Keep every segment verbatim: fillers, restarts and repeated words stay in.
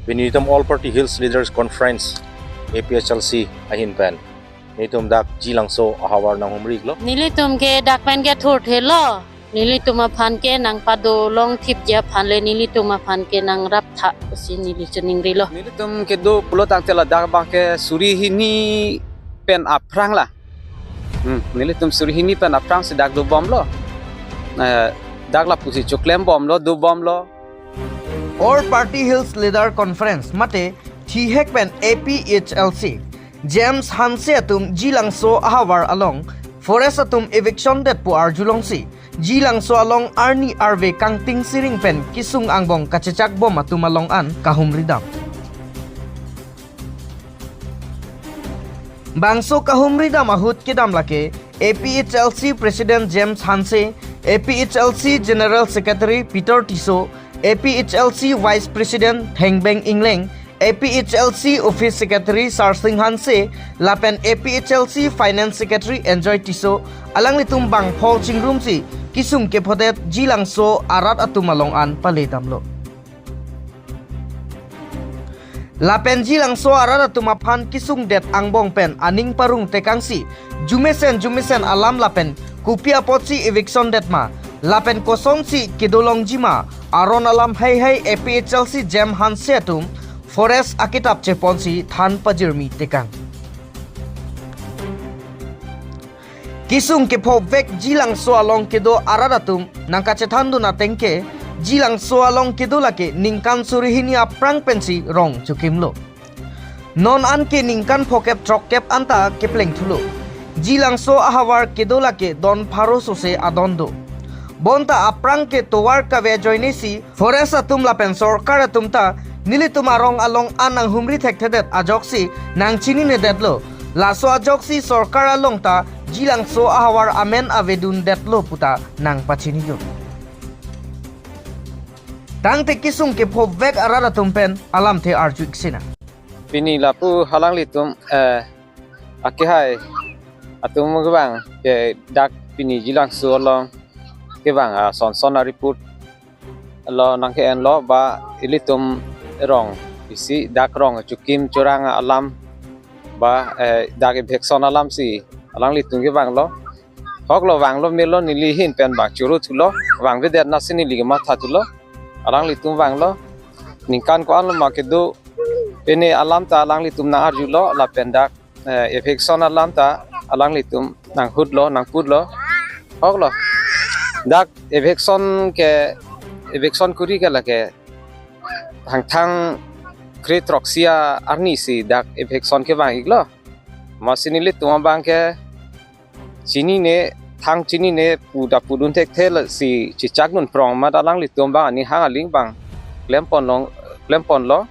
Pini nelitum All Party Hills Leaders Conference, A P H L C ahin pen nelitum dak Jilangso ahavar nanghumri-iklo. Nelitum ke dak pen ke thurthelo. Nelitum aphan ke nangpadolong thipji aphan le nelitum aphan ke nangraptha pusi neli chiningrilo. Nelitum kedo pulo tangte ladak abang ke suri hini pen aphrang la. Hmm, nelitum suri hini pen aphrangsi dak dobomlo. Eh, dak lapusi choklembomlo, dobomlo. All Party Hills Leader Conference mate thihek pen A P H L C James Hanse atum Jilangso ahavar along forest atum eviction det pu arjulongsi Jilangso along arni arve kangting siring pen kisung angbong kachechakbom atum along an kahumridam. Bangso kahumridam ahut kedam lake A P H L C President James Hanse, A P H L C General Secretary Peter Tisso, A P H L C Vice President Thengbeng Engleng, A P H L C Office Secretary Sarsing Hanse, lapen A P H L C Finance Secretary Enjoy Tisso, alanglitum bangpho chingrumsi kisung kephodet Jilangso arat atum along an paledamlo. Lapen Jilangso arat atum aphan kisung det angbong pen aning parung tekangsi jumesen jumesen alam lapen kopi apotsi eviction det ma lapen kosonsi kedolongji ma aron alam heihei A P H L C James Hanse atum forest akitap cheponsi than pajirmi tekang. Kisung kephovek Jilangso along kedo arat atum nangkachethandun ateng ke, Jilangso along kedo lake ningkan suri hini aphrang pensi rong chokimlo. Non an ke ningkan phokep throkkep anta keplengthulo. Jilangso ahavar kedo lake don pharo sose adon do. Bonta aphrang ke tovar kave ajoinesi forest atum lapen sorkar atum ta nelitum arong along an nanghumri thekthedet ajoksi nangchininedetlo. Laso ajoksi sorkar along ta Jilangso ahavar amen avedundetlo puta nangpachinidun. Tangte kisung kephovek arat atum pen alamthe arju-ik sinang. Pini lapu alanglitum, eh, akehai atum kevang ke dak pini Jilangso along kevang, ah, son son a-report lo nangke-enlo ba ilitum rong isi dak rong chokim chorang alam ba, eh, dak eviction alamsi alanglitum kevanglo. Hoklo vanglo melo neli ahin pen bang choro thulo, vangvedet nasi neli kematha thulo. Alanglitum vanglo. Ningkan ko-anlo ma kedo pine alam ta alanglitum nang-arjulo lapen dak, eh, eviction alam ta alanglitum nanghutlo, nangputlo. Hoklo. Dak eviction ke, eviction kuri ke lake thangthang kre throksi arnisi dak eviction kevang-iklo. Masi nelitum abang ke chinine, thang chinine pu ta pudun thekthesi chechakdun prong amat alanglitum abang aning hang aling abang klemponlong, klemponlo.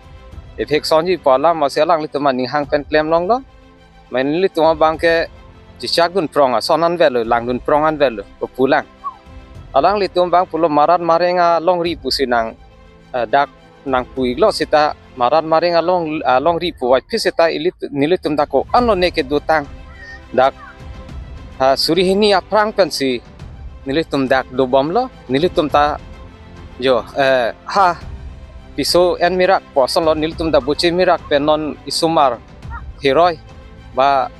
Eviction ji pu alam masi alanglitum aning hang pen klemlonglo. Mane nelitum abang ke chechakdun prong ason anvetlo, langdun prong anvetlo, kepulang. Alanglitum abang pulo marat mareng alongri pusi nang, eh, dak nangpu-iklo seta marat mareng along, alongri pu vaikphi seta ili, nelitum ta ko-anlo ne kedotang. Dak, ah, suri hini aphrang pensi nelitum dak dobomlo, nelitum ta jo, eh, ha piso en mirak pu asonlo, nelitum ta boche mirak pen non isomar theroi ba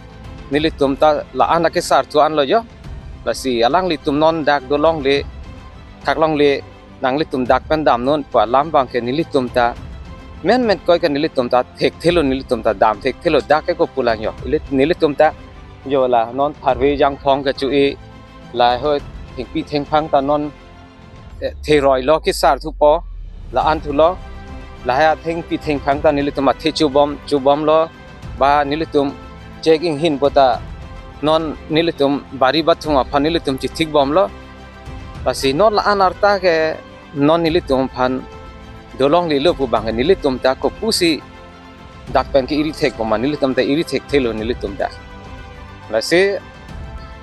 nelitum ta la-an akesar thu-anlo jo. Lasi alanglitum non dak dolongle, thaklongle, nanglitum dak pen damnon pu alam abang ke nelitum ta menmen koi ke nelitum ta thekthelo, nelitum ta dam thekthelo, dak ke kopulang jo. Ili, nelitum ta jo la non tharve jangphong kecho-e, lahei thengpi thengphang ta non, eh, theroilo, kesar thupo, la-an thulo, lahei athengpi thengphang ta nelitum athe chobom, chobomlo, ba nelitum chek inghin pota non nelitum bari bathung aphan nelitum chethikbomlo. Lasi non la-an arta ke non nelitum aphan dolonglelo pu abang ke nelitum ta kopusi dak pen ke-iri thekbom ma, nelitum ta iri thekthelo nelitum ta. Lasi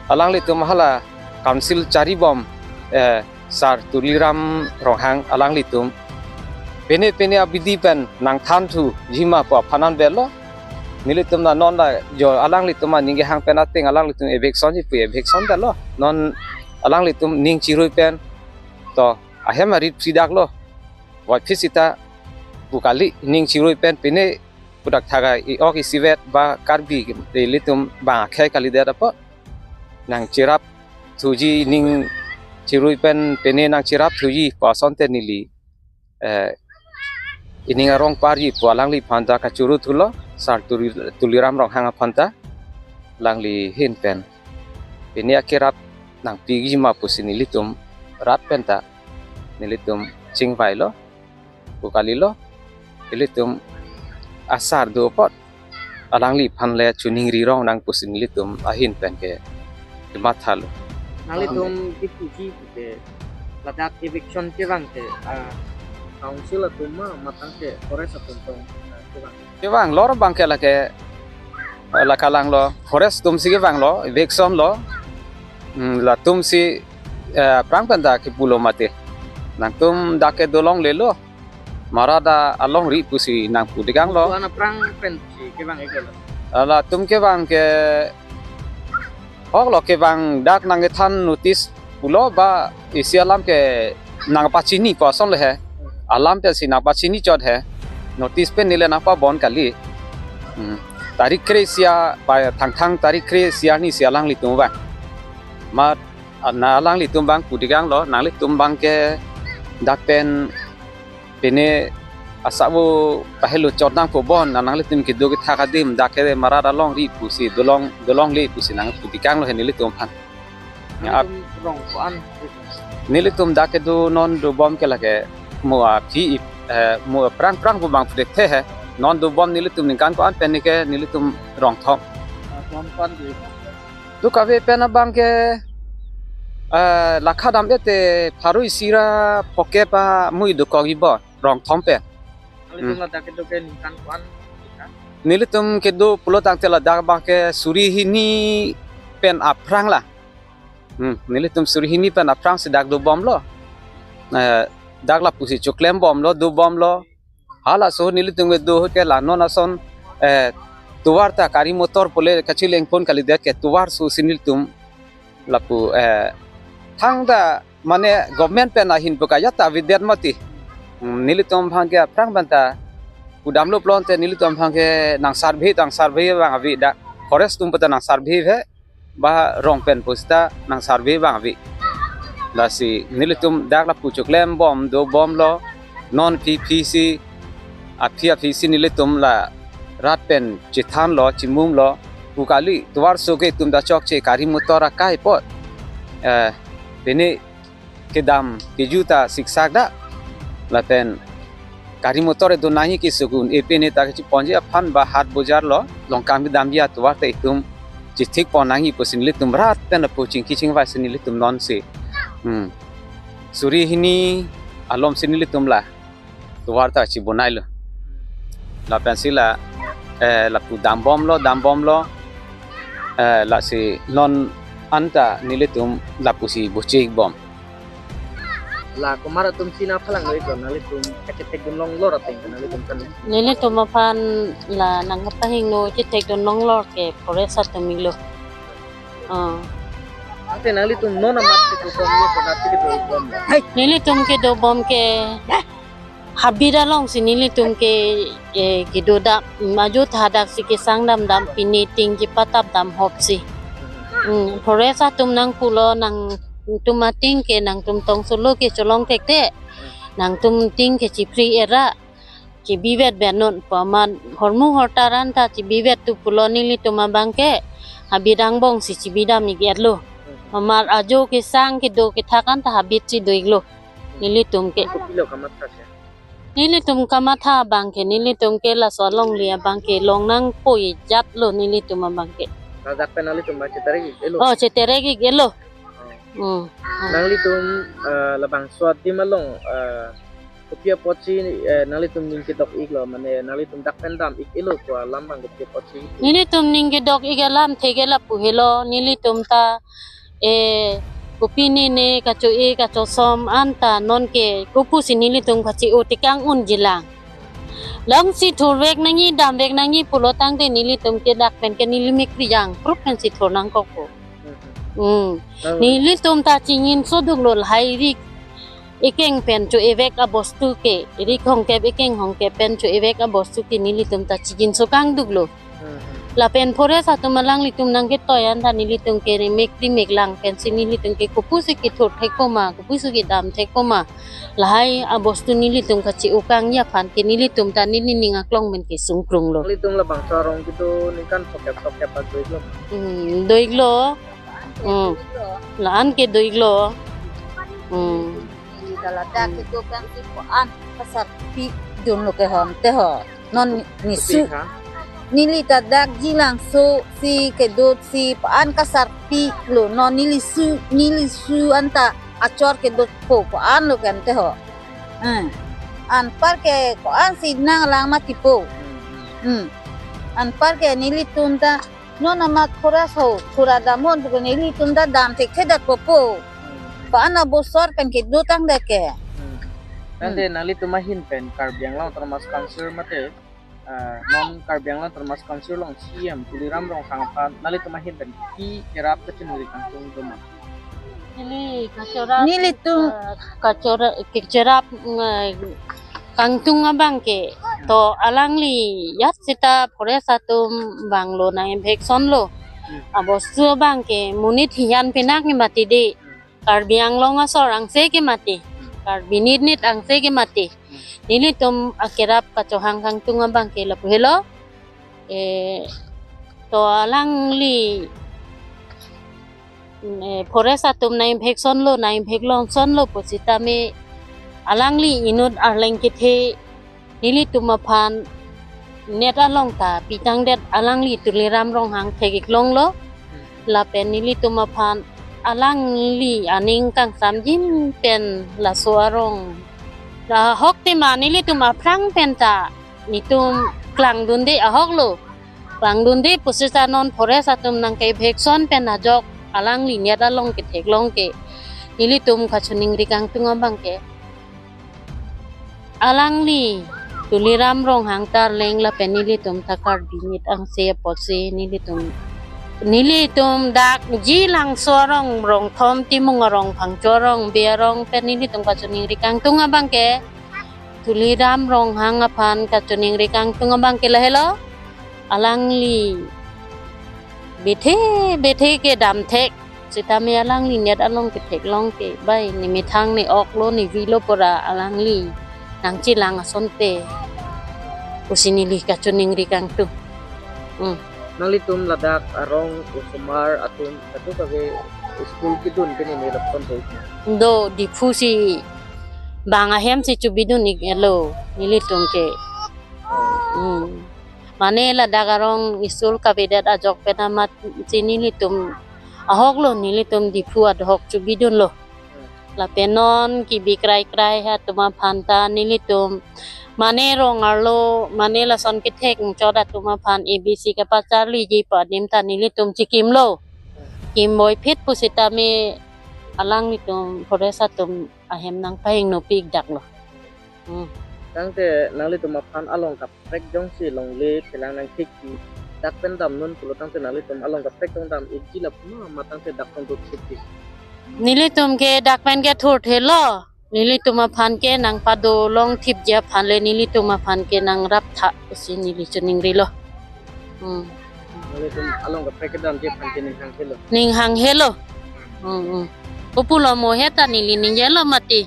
alanglitum hala council charibom, eh, Sar Tuliram Ronghang alanglitum pine pine abidi pen nangthanthuji ma pu aphan anvetlo. Nelitum ta non ta jo alanglitum aning kehang pen ateng alanglitum eviction ji pu eviction detlo. Non alanglitum ning chirui pen to ahem arit psidaklo. Vaikphi seta pu kali, ning chirui pen pine pudak thaga i-ok isivet ba Karbi ilitum bang akhei kalidet apot nang chirap thuji, ning chirui pen pine nang chirap thuji pu asonte neli, eh, ining arong parji pu alangliphan ta kachuru thulo, Sar Tuli-, Tuliram Ronghang aphanta, alangli ahin pen pine akerap nangpiji ma pusi nelitum rat penta nelitum chingvailo, pu kalilo, ilitum asar do apot alangliphan le choningri rong nang pusi nelitum ahin pen ke kemathalo. Nanglitum kipuji ke ladak eviction kevang ke, ah, council atum ma matang ke forest atum tong, ah, kevang? Kevang lor abang ke lake, eh, la kalanglo, forest atum si kevanglo, eviction lo. Hmm, latum si, eh, aphrang penta kipulo mati. Nangtum dak ke dolonglelo, marat alongri pusi nangpu dikanglo. Wana aphrang pensi kevang-iklo? Latum kevang ke, oklo kevang dak nangkethan notice pulo ba isi alam ke nangpachini pu ason le he. Alam pensi nangpachini chot he. Notice pen neli nangpabon kali. Hmm. Tarik kre-isi apa thangthang tarik kre-isi arni si alanglitum vang. Ma, na alanglitum vang pu dikanglo, nanglitum vang ke dak pen pine asabo pahelo chot nangpabon, nanglitum kedo kethak adim dak ke marat alongri pusi dolong, dolongle pusi nangpu dikanglo he nelitum aphan. Ya, ap- Nelitum rong ko-an? Nelitum dak kedo non dobom ke lake mo aphi, eh, mo aphrang phrang pu bang pu dekthe he. Non dobom nelitum ningkan ko-an pen ke nelitum rong thom. Ah, rong ko-an di. Tu kave pen abang ke, eh, lakha dam-et te pharo isi ra phokep amui dokok-ibo rong thom pen. Nelitum Hmm. ladak kedo ke ningkan ko-an? Nelitum kedo pulo tangte ladak abang ke suri hini pen aphrang la. Hmm, nelitum suri hini pen aphrang si dak dobomlo. Eh, dak lapusi choklembomlo, dobomlo. Halaso nelitum kedo ahut ke la non ason, eh, tovar ta gari motor pule kachilengpon kalidet ke tovar so si nelitum lapu, eh, thangta mane government pen ahin pu kajat ta avedet mati. Hmm, nelitum abang ke aphrang penta pudamlo pulote nelitum abang ke nang survey, nang survey abang ave dak. Forest atum penta nang survey ave. Ba rong pen pusita nang survey abang ave. Lasi nelitum dak lapu choklembom dobomlo, non aphi aphi si, aphi aphi si nelitum la rat pen chethanlo, chimumlo, pu kali, tovar so ke itum ta chokche gari motor akai apot. Eh, pine kedam keju ta siksak dak. Lapen gari motor do nangji kesukun, e pine ta kechiponji aphan ba hat bojar lo, Longkam kedamji atovar ta itum chithikpon nangji pusi nelitum rat pen lapu chingki chingvai si nelitum non si. Hmm. Suri hini alom si nelitum la tovar ta chibonailo. Lapen si la, eh, lapu dambomlo, dambomlo. Eh, lasi non anta nelitum lapusi bochekbom. La komat atum si nangphalanglo-iklo, nanglitum kachethekdun longlor ateng ke nanglitum kan? Nelitum aphan la nangkapahingno chethekdun longlor ke forest atum-iklo. Ah. Ante nanglitum non amat si dobomlo, konat si dobomlo? Nelitum kedobom ke habit alongsi nelitum ke, eh, kedodam, ajo tha dak si kesang damdam, pine ting kepatap dam hop si. Hmm, forest atum nangpulo, nangtum ating ke nangtum tongsolo ke cholong thekte. Nangtum ting ke chipri era, chibivet benon pu amat hormu hortar anta chibivet tu pulo nelitum abang ke habit angbong si chibidam-ik-etlo. Amat ajo kesang kedo kethak anta habit si do-iklo nelitum ke. Kopilo kamatha ke? Nelitum kamatha abang ke, nelitum ke laso alongle abang ke long nangpo-ijatlo nelitum abang ke. Ladak pen nanglitum abang cheterek-ik-etlo? Oh, cheterek-ik-etlo. Oh. Hmm. Nanglitum, eh, labangso adim along, eh, kopi apotsi, eh, nanglitum ning kedok-iklo, mane nanglitum dak pen dam-ik-etlo pu alam abang kopi apotsi? Nelitum ning kedok-ik alam theke lapu helo, nelitum ta, eh, kopine ne kacho-e kachosom anta non ke kopusi nelitum kachi-o tekang unjilang. Longsi thurvek nangji, damvek nangji pulo tangte nelitum ke dak pen ke neli mekri jangprup pensi thur nangkokpo. Hmm. Nang- Nelitum ta chingjinso duklo lahai rik. ekeng pen cho-evek abostu ke, rik hongkep ekeng hongkep pen cho-evek abostu ke nelitum ta chijinso kangduklo. Hmm, hmm. Lapen forest atum alanglitum nangketoi an ta nelitum ke remek remek lang pensi nelitum ke kopusi kethur thekpo ma, kopusi kedam thekpo ma. Lahai abostu nelitum kachi-o kangji aphan ke nelitum ta neli ning aklong pen kesung krunglo. Nelitum labangso arong kedo ningkan phokep phokep adoiklo. Hmm, doiklo. Hmm. La-an ke doiklo. Hmm. Neli ta ladak kedo pensi ko-an kasarpidunlo ke hon te ho. Non nisu. Kopi ha? Neli ta dak Jilangso si kedotsi ko-an kasarpilo. Non neli su, neli su anta achor kedotpo ko-anlo ke ante ho. Hmm. Anpar ke ko-ansi nanglang matipo. Hmm, hmm. Hmm. Anpar ke nelitum ta non amat forest ho, thura damhon pu ke nelitum ta dam thekthedetpo po. Hmm. Ko-an abosor pen kedotang deke. Hmm. Tangte Hmm. nanglitum ahin pen Karbi Anglong Autonomous Council mate, ah, non Karbi Anglong Autonomous Council along C E M Tuliram Ronghang aphan nanglitum ahin pen kopi kerap kachiningri kangtung do ma? Neli kachorap, Nelitum eh, kachora, kachorap, mm, kangtung abang ke to alangli jat seta forest atum abang lo nang-embhek sonlo. Hmm. Abostu abang ke monit hiyan pinak ni mati de. Hmm. Karbi Anglong asor angse ke mati. Hmm. Karbi nit nit angse ke mati. Hmm. Nelitum akerap kachohang kangtung abang ke lapu helo. Eh, to alangli, eh, forest atum nang-embhek sonlo, nang-embhek long sonlo pusitame alangli inut arleng kethe nelitum aphan net along ta pitangdet alangli Tuliram Ronghang thek-ik longlo. Hmm. Lapen nelitum aphan alangli aning kangsamjin pen laso arong. Ahok tema nelitum aphrang pen ta netum klangdunde ahoklo. Klangdunde pusita non forest atum nangkebhek son pen ajok alangli net along ketheklong ke. Nelitum kachiningri kangtung abang ke alangli Tuliram Ronghang ta arleng lapen nelitum ta Karbi nit angse apotsi nelitum, nelitum dak Jilangso arong, Rongthom, Timung arong, Phangcho arong, Be arong pen nelitum kachiningri kangtung abang ke Tuliram Ronghang aphan kachiningri kangtung abang ke lahelo. Alangli bethe bethe kedam thek sitame alangli net along ketheklong ke bai nemethang ne-oklo nevilo pura alangli nangchelang asonte pusi neli kachiningri kangtung. Hmm. Nanglitum ladak arong osomar atum kadokave school kedun pen ne lapuson do? Do, Diphu si bang ahem si chobidun-iklo nelitum ke. Hmm. Mane ladak arong school kavedet ajok pen amatsi nelitum ahoklo, nelitum Diphu ahok chobidunlo. Lapen non kebi krai krai atum aphan ta nelitum mane rong arlo, mane lason kethek chot atum aphan A B C kapacharliji pu adim ta nelitum chekimlo. Kimvoiphit pusitame alanglitum forest atum ahem nangpahingnopik daklo. Hmm. Tangte nanglitum aphan along kaprek jongsi longle thelang nangthekji, dak pen damnun pulo tangte nanglitum along kaprek jong dam-ikji lapu ma, ma tangte dak pen do thipji? Nelitum ke dak pen ke thurthelo. Nelitum aphan ke nangpadolong thipji aphan le nelitum aphan ke nangraptha pusi neli chiningrilo. Hmm. Nelitum along kaprek kedamji aphan ke ning hangthelo. Ning hangthelo. Hmm, hmm. Kopulo mo he ta neli ningjelo mati.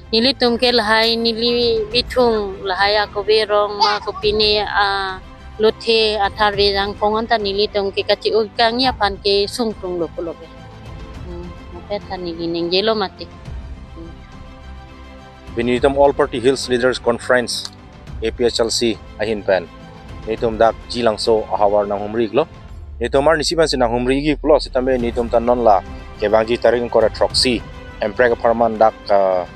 Nelitum ke lahai neli bithung lahai akove rong ma kopine a lothe athar vejang pongon ta nelitum ke kachi-o kangji aphan kesung krunglo pulo ke. Hmm. Mo he ta neli ningjelo mati. Hmm. Pini nelitum All Party Hills Leaders Conference, A P H L C ahin pen nelitum dak Jilangso ahavar nanghumri-iklo. Nelitum arnisi pensi nanghumri-ikji pulo sitame nelitum ta non la kevangji tarik ingkoi ra throksi Hemprek apharman dak, ah,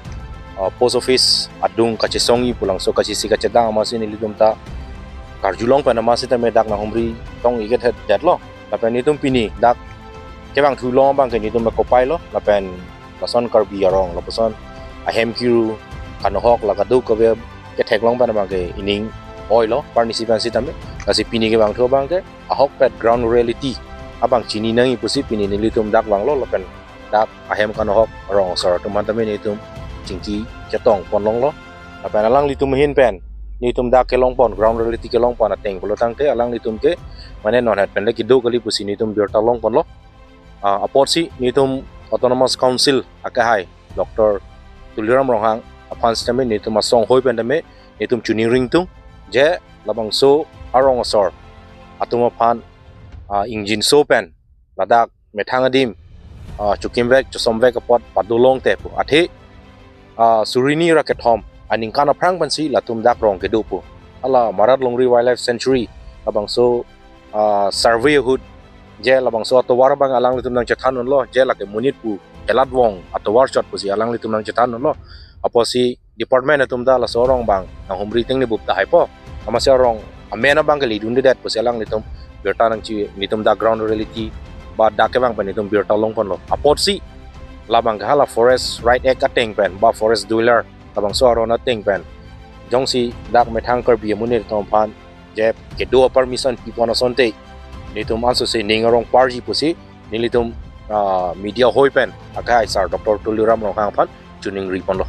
ah, post office adung kachesongji pu langso kachisi kachedang amatsi nelitum ta karjulong pen amat sitame dak nanghumri tong-ik-et detlo. Lapen nelitum pini dak kevangthu long abang ke nelitum kopailo lapen lason Karbi arong lapuson ahem kiru kanohok la kadokave ketheklong pen abang ke ining oilo arnisi pen sitame. Lasi pini kevangthu abang ke ahokpet ground reality abang chini nangji pusi pini nelitum dak vanglo lapen dak ahem kanohok arong asor atum aphan tame nelitum chingki chetong pon longlo. Lapen alanglitum ahin pen nelitum dak kelong pon, ground reality kelong pon ateng pulo tangte alanglitum ke mane non het pen le kedo kali pusi nelitum birta long ponlo. Ah, apotsi nelitum Autonomous Council akehai Doctor Tuliram Ronghang aphan sitame nelitum asong hoi pen tame nelitum choningri ingtung, je labangso arong asor atum aphan, ah, ingjinso pen ladak methang adim, ah, chokimvek chosomvek apot pado longte pu. Athe, ah, suri hini ra kethom aningkan aphrang pensi latum dak rong kedo pu. Hala Marat Longri Wildlife Sanctuary labangso, ah, survey ahut, je labangso atovar abang alanglitum nangchethan unlo, je lake monit pu elat vong atovar chot pusi alanglitum nangchethan unlo. Apotsi department atum ta laso arong abang nanghumri tengne bup tahai po. Amatsi arong amen abang ke ledundedet pusi alanglitum birta nangji, nelitum dak ground reality ba dak kevang pen nelitum birta long ponlo. Apotsi labang ke hala Forest Right Act ateng pen ba forest dweller labangso aron ateng pen jongsi dak methang Karbi amonit atum aphan je kedo permission pi pon asonte nelitum ansose ning arong parji pusi nelitum, ah, media hoi pen akehai sar Doctor Tuliram Ronghang aphan choningri ponlo.